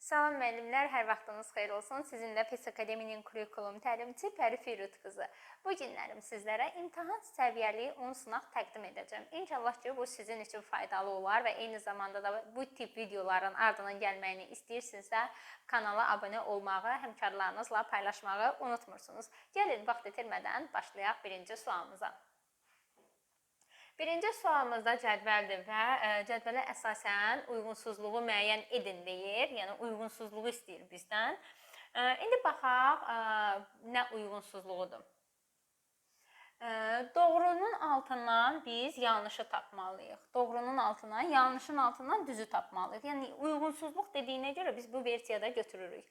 Salam müəllimlər, hər vaxtınız xeyir olsun. Sizinlə PES Akademinin kurikulum təlimçi Pəri Firud qızı. Bu günlərim sizlərə imtahan səviyyəli 10 sınaq təqdim edəcəm. İnşallah ki, bu sizin üçün faydalı olar və eyni zamanda da bu tip videoların ardından gəlməyini istəyirsinizsə, kanala abunə olmağı, həmkarlarınızla paylaşmağı unutmursunuz. Gəlin, vaxt itirmədən başlayaq birinci sualımıza. Birinci sualımızda cədvəldir və cədvələ əsasən uyğunsuzluğu müəyyən edin deyir. Yəni uyğunsuzluğu istəyir bizdən. İndi baxaq nə uyğunsuzluğudur. Doğrunun altından biz yanlışı tapmalıyıq. Doğrunun altından, yanlışın altından düzü tapmalıyıq. Yəni uyğunsuzluq dediyinə görə biz bu versiyada götürürük.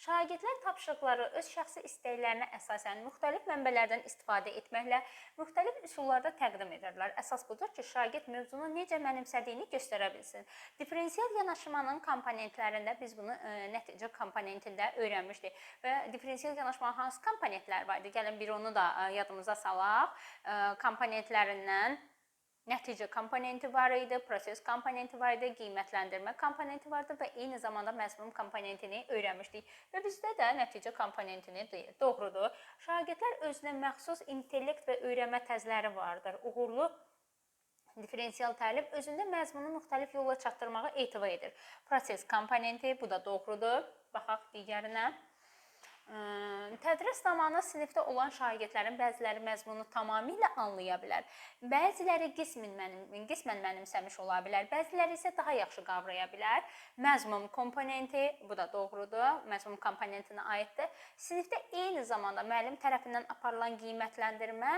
Şagirdlər tapşırıqları öz şəxsi istəklərinə əsasən müxtəlif mənbələrdən istifadə etməklə müxtəlif üsullarda təqdim edirlər. Əsas budur ki, şagird mövzunu necə mənimsədiyini göstərə bilsin. Diferensial yanaşmanın komponentlərində biz bunu nəticə komponentində öyrənmişdik və diferensial yanaşmanın hansı komponentləri var idi? Gəlin bir onu da yadımıza salaq. Komponentlərindən nəticə komponenti var idi, proses komponenti var idi, qiymətləndirmə komponenti vardı və eyni zamanda məzmun komponentini öyrənmişdik. Və bizdə də nəticə komponentini deyir. Doğrudur. Şagirdlər özünə məxsus intellekt və öyrənmə tərzləri vardır. Uğurlu diferensial təlim özündə məzmunu müxtəlif yolla çatdırmağı ehtiva edir. Proses komponenti, bu da doğrudur. Baxaq digərinə. Tədris zamanı sinifdə olan şagirdlərin bəziləri məzmunu tamamilə anlaya bilər. Bəziləri qismən mənimsəmiş ola bilər, bəziləri isə daha yaxşı qavraya bilər. Məzmun komponenti, bu da doğrudur, məzmun komponentinə aiddir. Sinifdə eyni zamanda müəllim tərəfindən aparılan qiymətləndirmə,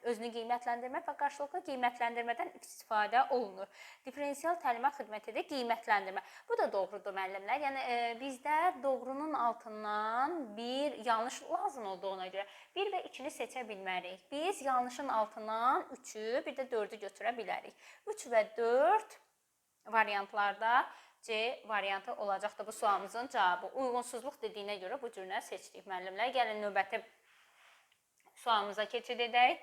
özünü qiymətləndirmə və qarşılıqlı qiymətləndirmədən istifadə olunur. Diferensial təlimə xidmət edir qiymətləndirmə. Bu da doğrudur müəllimlər. Yəni bizdə doğrunun altından bir yanlış lazım olduğuna görə 1 və 2-ni seçə bilmərik. Biz yanlışın altından 3-ü, bir də 4-ü götürə bilərik. 3 və 4 variantlarda C variantı olacaqdır bu sualımızın cavabı. Uyğunsuzluq dediyinə görə bu cürünə seçdik müəllimlər. Gəlin növbəti sualımıza keçid edək.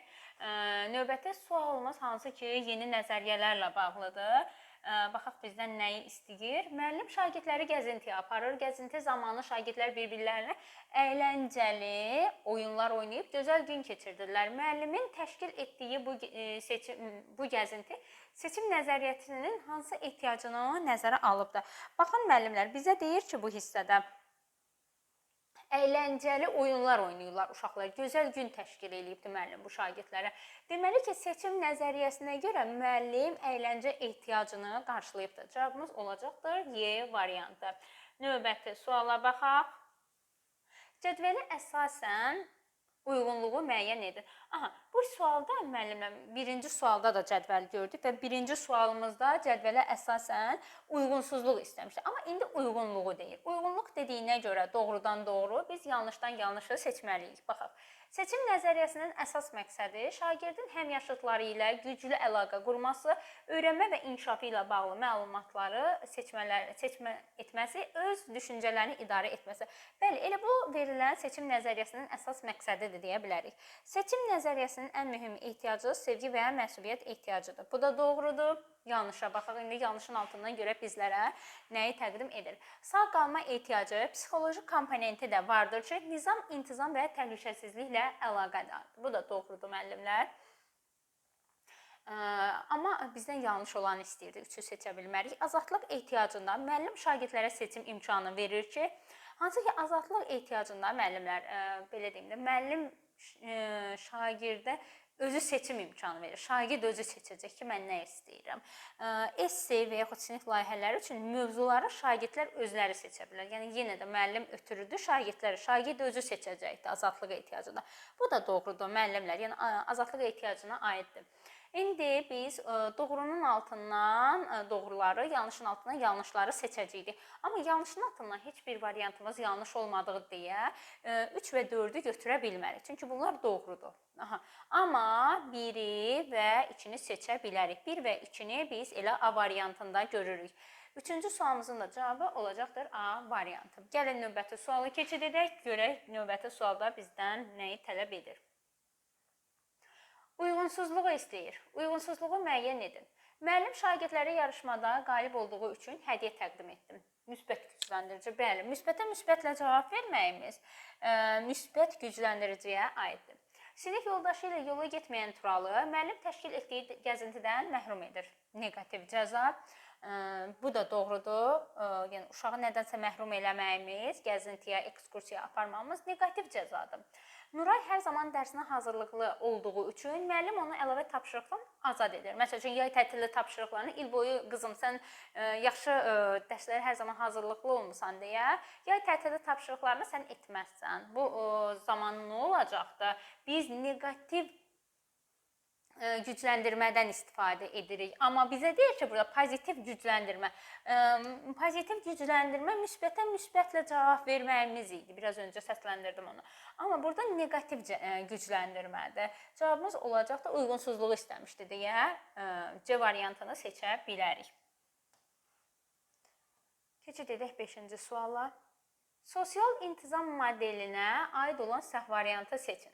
Növbəti sualımız hansı ki, yeni nəzəriyyələrlə bağlıdır. Baxaq bizdən nəyi istəyir? Müəllim şagirdləri gəzintiyə aparır. Gəzinti zamanı şagirdlər bir-birlərinə əyləncəli oyunlar oynayıb gözəl gün keçirdirlər. Müəllimin təşkil etdiyi bu gəzinti seçim nəzəriyyəsinin hansı ehtiyacını nəzərə alıbdır? Baxın müəllimlər, bizə deyir ki, bu hissədə əyləncəli oyunlar oynayırlar uşaqlar. Gözəl gün təşkil eləyibdi müəllim bu şagirdlərə. Deməli ki, seçim nəzəriyyəsinə görə müəllim əyləncə ehtiyacını qarşılayıbdır. Cavabımız olacaqdır Y variantı. Növbəti suala baxaq. Cədvələ əsasən uyğunluğu müəyyən edin. Aha, bu sualda müəllimlər birinci sualda da cədvəl gördük və birinci sualımızda cədvələ əsasən uyğunsuzluq istəmişdi. Amma indi uyğunluğu deyir. Uyğunluq dediyinə görə doğrudan doğru biz yanlışdan yanlışı seçməliyik. Baxaq. Seçim nəzəriyyəsinin əsas məqsədi şagirdin həmyaşıdları ilə güclü əlaqə qurması, öyrənmə və inkişafı ilə bağlı məlumatları seçmə etməsi, öz düşüncələrini idarə etməsi. Bəli, elə bu verilən seçim nəzəriyyəsinin əsas məqsədidir deyə bilərik. Seçim nəzəriyyəsinin ən mühüm ehtiyacı sevgi və ya məsuliyyət ehtiyacıdır. Bu da doğrudur. Yanlışa baxaq. İndi yanlışın altından görək bizlərə nəyi təqdim edir. Sağ qalma ehtiyacı psixoloji komponenti də vardır ki, nizam, intizam və təhlükəsizliklə əlaqədardır. Bu da doğrudur müəllimlər. Amma bizdən yanlış olanı istəyirdik, 3-ü seçə bilmərik. Azadlıq ehtiyacında müəllim şagirdlərə seçim imkanı verir ki, hansı ki azadlıq ehtiyacında müəllimlər, belə deyim də, müəllim şagirdə özü seçim imkanı verir. Şagird özü seçəcək ki, mən nə istəyirəm. Esse və yaxud sinif layihələri üçün mövzuları şagirdlər özləri seçə bilər. Yəni yenə də müəllim ötürüdür şagirdləri. Şagird özü seçəcəkdir azadlıq ehtiyacında. Bu da doğrudur müəllimlər. Yəni azadlıq ehtiyacına aiddir. İndi biz doğrunun altından doğruları, yanlışın altından yanlışları seçəcəyik. Amma yanlışın altından heç bir variantımız yanlış olmadığı deyə 3 və 4-ü götürə bilmərik. Çünki bunlar doğrudur. Aha. Amma 1-i və 2-ni seçə bilərik. 1 və 2-ni biz elə A variantında görürük. Üçüncü sualımızın da cavabı olacaqdır A variantı. Gəlin növbəti sualı keçid edək, görək növbəti sualda bizdən nəyi tələb edir. Uyğunsuzluğu istəyir. Uyğunsuzluğu müəyyən edin. Müəllim şagirdlərə yarışmada qalib olduğu üçün hədiyyə təqdim etdim. Müsbət gücləndirici. Bəli, müsbətə müsbətlə cavab verməyimiz müsbət gücləndiriciyə aiddir. Sinif yoldaşı ilə yola getməyən Turalı müəllim təşkil etdiyi gəzintidən məhrum edir. Neqativ cəza. Bu da doğrudur. Yəni uşağı nədənsə məhrum eləməyimiz, gəzintiyə, ekskursiyaya aparmamız neqativ cəzadır. Nuray hər zaman dərsinə hazırlıqlı olduğu üçün müəllim onu əlavə tapşırıqdan azad edir. Məsəl üçün, yay tətili tapşırıqlarını il boyu qızım sən yaxşı dərslərə hər zaman hazırlıqlı olmusan deyə yay tətili tapşırıqlarını sən etməzsən. Bu zaman nə olacaqdır? Biz neqativ gücləndirmədən istifadə edirik. Amma bizə deyir ki, burada pozitiv gücləndirmə. Pozitiv gücləndirmə müsbətə müsbətlə cavab verməyimiz idi. Biraz öncə səsləndirdim onu. Amma burada neqativ gücləndirmədir. Cavabımız olacaq da uyğunsuzluğu istəmişdi deyə C variantını seçə bilərik. Keçid edək 5-ci suala. Sosial intizam modelinə aid olan səhv variantı seçin.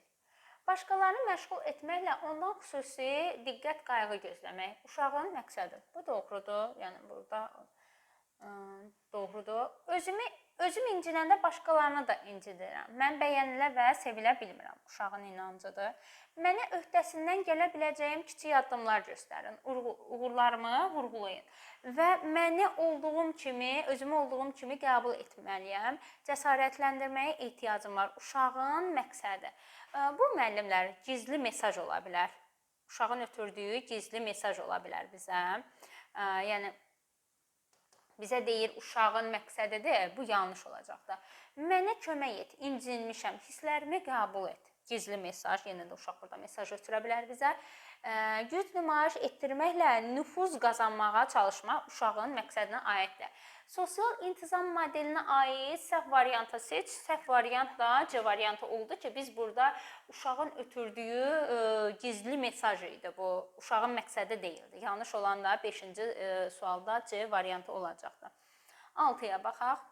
Başqalarını məşğul etməklə ondan xüsusi diqqət, qayğı gözləmək. Uşağın məqsədi. Bu doğrudur. Yəni burada doğrudur. Özüm incinəndə başqalarını da incidirəm. Mən bəyənilə və sevilə bilmirəm. Uşağın inancıdır. Mənə öhdəsindən gələ biləcəyim kiçik addımlar göstərin. Uğurlarımı vurğulayın. Və məni olduğum kimi, özümü olduğum kimi qəbul etməliyəm. Cəsarətləndirməyə ehtiyacım var. Uşağın məqsədi. Bu müəllimlər gizli mesaj ola bilər. Uşağın ötürdüyü gizli mesaj ola bilər bizə. Yəni bizə deyir uşağın məqsədidir, bu yanlış olacaqdır. Mənə kömək et, incinmişəm, hisslərimi qəbul et. Gizli mesaj, yenə də uşaq burada mesaj ötürə bilər bizə. Güc nümayiş etdirməklə nüfuz qazanmağa çalışmaq uşağın məqsədinə aiddir. Sosial intizam modelinə aid səhv variantı seç. Səhv variant da C variantı oldu ki, biz burada uşağın ötürdüyü gizli mesaj idi bu. Uşağın məqsədi deyildi. Yanlış olan da 5-ci sualda C variantı olacaqdır. 6-ya baxaq.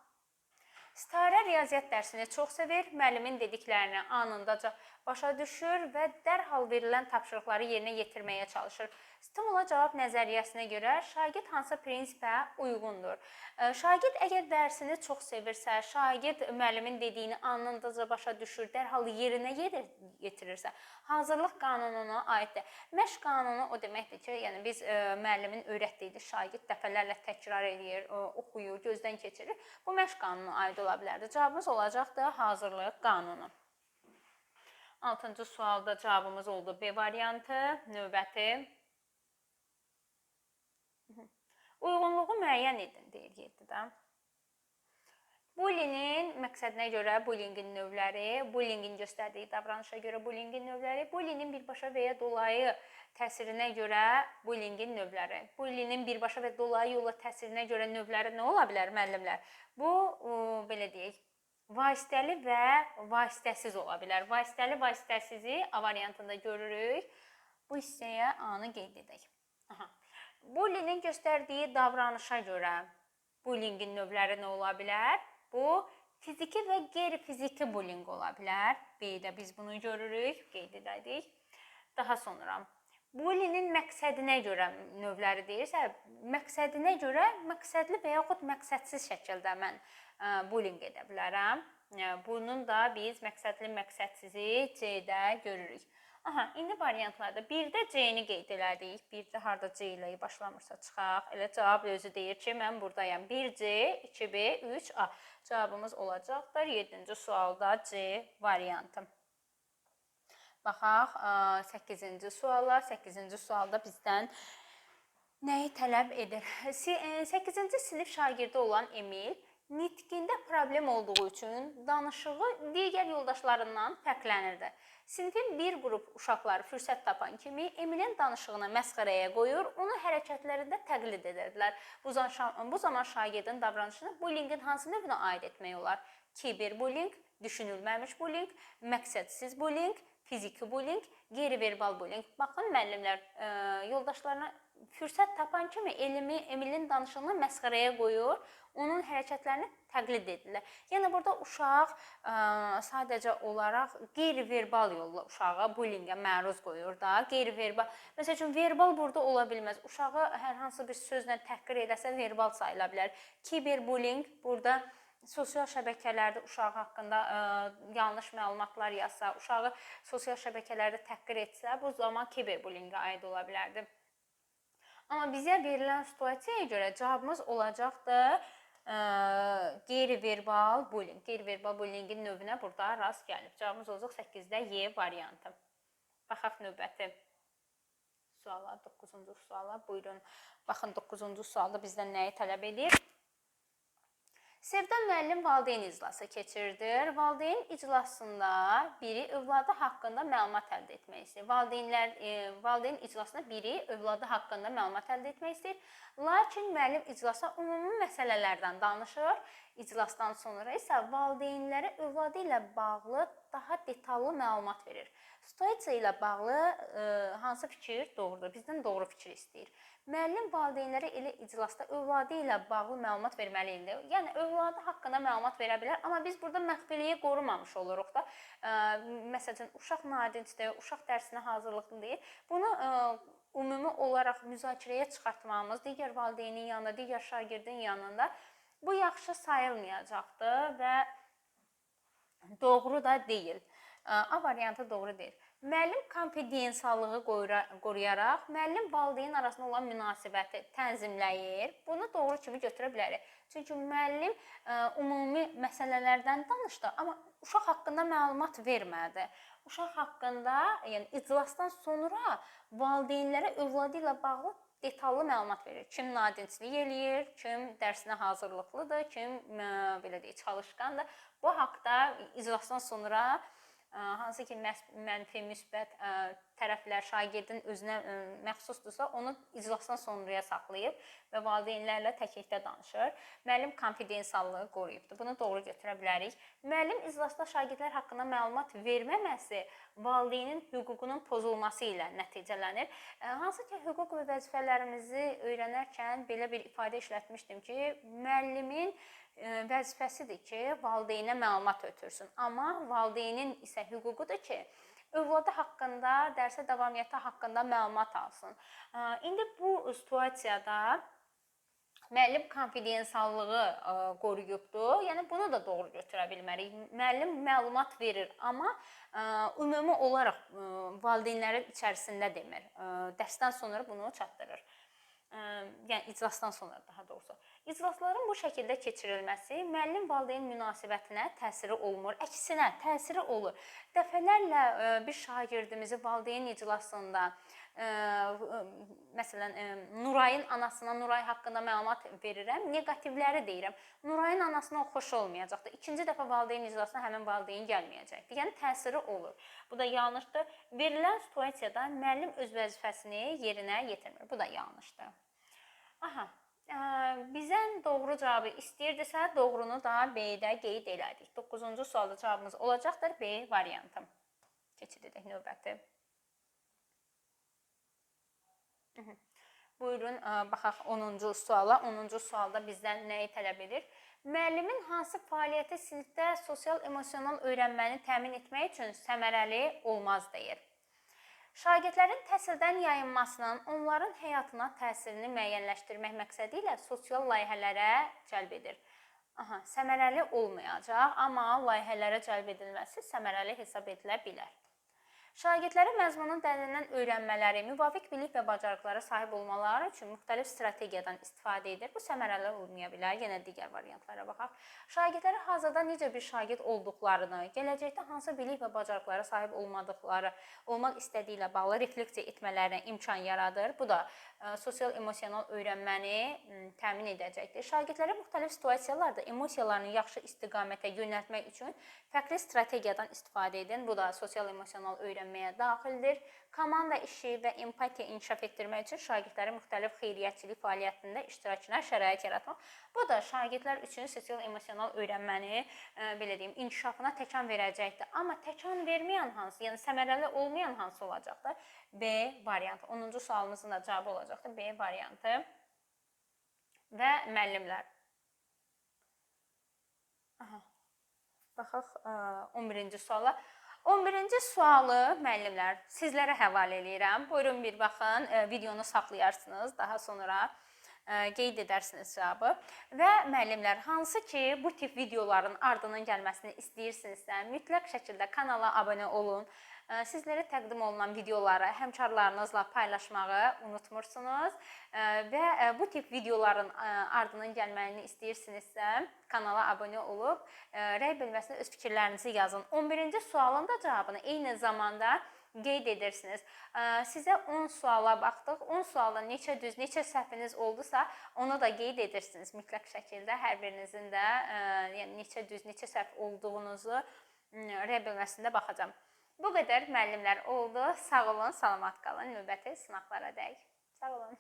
Sitarə riyaziyyat dərsini çox sevir, müəllimin dediklərini anındaca başa düşür və dərhal verilən tapşırıqları yerinə yetirməyə çalışır. Stimula cavab nəzəriyyəsinə görə şagird hansı prinsipə uyğundur? Şagird əgər dərsini çox sevirsə, şagird müəllimin dediyini anındaca başa düşür, dərhal yerinə yetirirsə, hazırlıq qanununa aiddir. Məşq qanunu o deməkdir ki, yəni biz müəllimin öyrətdiyini şagird dəfələrlə təkrar eləyir, oxuyur, gözdən keçirir. Bu məşq qanununa aid ola bilərdi. Cavabımız olacaqdır hazırlıq qanunu. 6-cı sualda cavabımız oldu B variantı. Növbəti. Uyğunluğu müəyyən edin, deyir 7-də. Bullyingin məqsədinə görə bullyingin növləri, bullyingin göstərdiyi davranışa görə bullyingin növləri, bullyingin birbaşa və ya dolayı təsirinə görə bullyingin növləri. Bullyingin birbaşa və dolayı yolla təsirinə görə növləri nə ola bilər müəllimlər? Bu, belə deyək, vasitəli və vasitəsiz ola bilər. Vasitəli, vasitəsizi A variantında görürük. Bu hissəyə A-nı qeyd edək. Aha. Bullyingin göstərdiyi davranışa görə bullyingin növləri nə ola bilər? Bu, fiziki və qeyri-fiziki bullying ola bilər. B-də biz bunu görürük, qeyd edək. Daha sonra, bullyingin məqsədinə görə növləri deyirsə, məqsədinə görə məqsədli və yaxud məqsədsiz şəkildə mən bullying edə bilərəm. Bunun da biz məqsədli, məqsədsizi C-də görürük. Aha, indi variantlarda 1-də C-ni qeyd elədik. 1-də harda C ilə başlamırsa çıxaq. Elə cavab özü deyir ki, mən buradayam. 1C, 2B, 3A. Cavabımız olacaqdır. 7-ci sualda C variantı. Baxaq 8-ci suala. 8-ci sualda bizdən nəyi tələb edir? 8-ci sinif şagirdi olan Emil nitqində problem olduğu üçün danışığı digər yoldaşlarından fərqlənirdi. Sinifin bir qrup uşaqları fürsət tapan kimi Emilin danışığını məsxərəyə qoyur, onu hərəkətlərində təqlid edirdilər. Bu zaman şagirdin davranışını bullyingin hansı növünə aid etmək olar? Kiber bullying, düşünülməmiş bullying, məqsədsiz bullying, fiziki bullying, qeyri-verbal bullying. Baxın, müəllimlər, yoldaşlarına Fürsət tapan kimi Emilin danışığını məsxərəyə qoyur, onun hərəkətlərini təqlid edirlər. Yəni burada uşaq sadəcə olaraq qeyri-verbal yolla uşağa bullyinqə məruz qoyur da, qeyri-verbal. Məsəl üçün verbal burada ola bilməz. Uşağı hər hansı bir sözlə təhqir eləsə verbal sayıla bilər. Kiberbullyinq burada sosial şəbəkələrdə uşaq haqqında yanlış məlumatlar yazsa, uşağı sosial şəbəkələrdə təhqir etsə, bu zaman kiberbullyinqə aid ola bilərdi. Amma bizə verilən situasiyaya görə cavabımız olacaqdır qeyri-verbal bullying. Qeyri-verbal bullyingin növünə burada rast gəlib. Cavabımız olacaq 8-də Y variantı. Baxaq növbəti suala, 9-cu suala. Buyurun. Baxın 9-cu sualda bizdən nəyi tələb edir? Sevda müəllim valideyn iclası keçirdir. Valideyn iclasında biri övladı haqqında məlumat əldə etmək istəyir. Valideyn iclasında biri övladı haqqında məlumat əldə etmək istəyir. Lakin müəllim iclasa ümumi məsələlərdən danışır. İclasdan sonra isə valideynlərə övladı ilə bağlı daha detallı məlumat verir. Situasiya ilə bağlı hansı fikir doğrudur? Bizdən doğru fikir istəyir. Müəllim valideynlərə elə iclasda övladı ilə bağlı məlumat verməli idi. Yəni övladı haqqında məlumat verə bilər, amma biz burada məxfiliyi qorumamış oluruq da. Məsəl üçün uşaq nadincdir, uşaq dərsinə hazırlıqlı deyil. Bunu ümumi olaraq müzakirəyə çıxartmamız digər valideynin yanında, digər şagirdin yanında bu yaxşı sayılmayacaqdır və doğru da deyil. A variantı doğru deyil. Müəllim konfidensiallığı qoruyaraq müəllim valideyn arasında olan münasibəti tənzimləyir. Bunu doğru kimi götürə bilərik. Çünki müəllim ümumi məsələlərdən danışdı, amma uşaq haqqında məlumat vermədi. Uşaq haqqında, yəni iclasdan sonra valideynlərə övladı ilə bağlı detallı məlumat verir. Kim nadinclik eləyir, kim dərsinə hazırlıqlıdır, kim belə deyək, çalışqandır. Bu haqda iclasdan sonra hansı ki mənfi, müsbət tərəflər şagirdin özünə məxsusdursa, onu iclasdan sonraya saxlayıb və valideynlərlə təklikdə danışır. Müəllim konfidensiallığı qoruyubdur. Bunu doğru götürə bilərik. Müəllim iclasda şagirdlər haqqında məlumat verməməsi valideynin hüququnun pozulması ilə nəticələnir. Hansı ki hüquq və vəzifələrimizi öyrənərkən belə bir ifadə işlətmişdim ki, müəllimin vəzifəsidir ki, valideynə məlumat ötürsün. Amma valideynin isə hüququdur ki, övladı haqqında, dərsə davamiyyəti haqqında məlumat alsın. İndi bu situasiyada müəllim konfidensiallığı qoruyubdur. Yəni bunu da doğru götürə bilmərik. Müəllim məlumat verir, amma ümumi olaraq valideynlərin içərisində demir. Dərsdən sonra bunu çatdırır. Yəni iclasdan sonra daha doğrusu. İclasların bu şəkildə keçirilməsi müəllim-valideyn münasibətinə təsiri olmur. Əksinə, təsiri olur. Dəfələrlə bir şagirdimizi valideyn iclasında, məsələn, Nurayın anasına Nuray haqqında məlumat verirəm, neqativləri deyirəm. Nurayın anasına o xoş olmayacaqdır. İkinci dəfə valideyn iclasına həmin valideyn gəlməyəcəkdir. Yəni təsiri olur. Bu da yanlışdır. Verilən situasiyada müəllim öz vəzifəsini yerinə yetirmir. Bu da yanlışdır. Aha. Bizə doğru cavabı istəyirdisə, doğrunu da B-də qeyd elədik. 9-cu sualda cavabımız olacaqdır B variantı. Keçid edək növbəti. Buyurun, baxaq 10-cu suala. 10-cu sualda bizdən nəyi tələb edir? Müəllimin hansı fəaliyyəti sinifdə sosial-emosional öyrənməni təmin etmək üçün səmərəli olmaz deyir. Şagirdlərin təhsildən yayınmasının onların həyatına təsirini müəyyənləşdirmək məqsədi ilə sosial layihələrə cəlb edir. Aha, səmərəli olmayacaq, amma layihələrə cəlb edilməsi səmərəli hesab edilə bilər. Şagirdlərə məzmunun dərindən öyrənmələri, müvafiq bilik və bacarıqlara sahib olmaları üçün müxtəlif strategiyadan istifadə edir. Bu səmərəli olmaya bilər. Yenə digər variantlara baxaq. Şagirdlərə hazırda necə bir şagird olduqlarını, gələcəkdə hansı bilik və bacarıqlara sahib olmadıqları, olmaq istədiyi ilə bağlı refleksiya etmələrinə imkan yaradır. Bu da sosial-emosional öyrənməni təmin edəcəkdir. Şagirdlərə müxtəlif situasiyalarda emosiyalarını yaxşı istiqamətə yönəltmək üçün fərqli strategiyadan istifadə edin. Bu da sosial-emosional öyrənməyə daxildir. Komanda işi və empatiya inkişaf etdirmək üçün şagirdlərin müxtəlif xeyriyyətçilik fəaliyyətində iştirakına şərait yaratmaq. Bu da şagirdlər üçün sosial-emosional öyrənməni, belə deyim, inkişafına təkan verəcəkdir. Amma təkan verməyən hansı, yəni səmərəli olmayan hansı olacaqdır? B variantı. 10-cu sualımızın da cavabı olacaqdır B variantı. Və müəllimlər. Aha. Baxaq 11-ci suala. 11-ci sualı müəllimlər sizlərə həvalə eləyirəm. Buyurun bir baxın, videonu saxlayarsınız, daha sonra qeyd edərsiniz cavabı. Və müəllimlər, hansı ki bu tip videoların ardının gəlməsini istəyirsinizsə, mütləq şəkildə kanala abunə olun. Sizlərə təqdim olunan videoları həmkarlarınızla paylaşmağı unutmursunuz və bu tip videoların ardının gəlməyini istəyirsinizsə, kanala abunə olub rəy bölməsinə öz fikirlərinizi yazın. 11-ci sualın da cavabını eyni zamanda qeyd edirsiniz. Sizə 10 suala baxdıq. 10 sualda neçə düz, neçə səhviniz oldusa, onu da qeyd edirsiniz mütləq şəkildə. Hər birinizin də yəni neçə düz, neçə səhv olduğunuzu rəy bölməsində baxacağam. Bu qədər müəllimlər oldu. Sağ olun, salamat qalın. Növbəti sınaqlara dək. Sağ olun.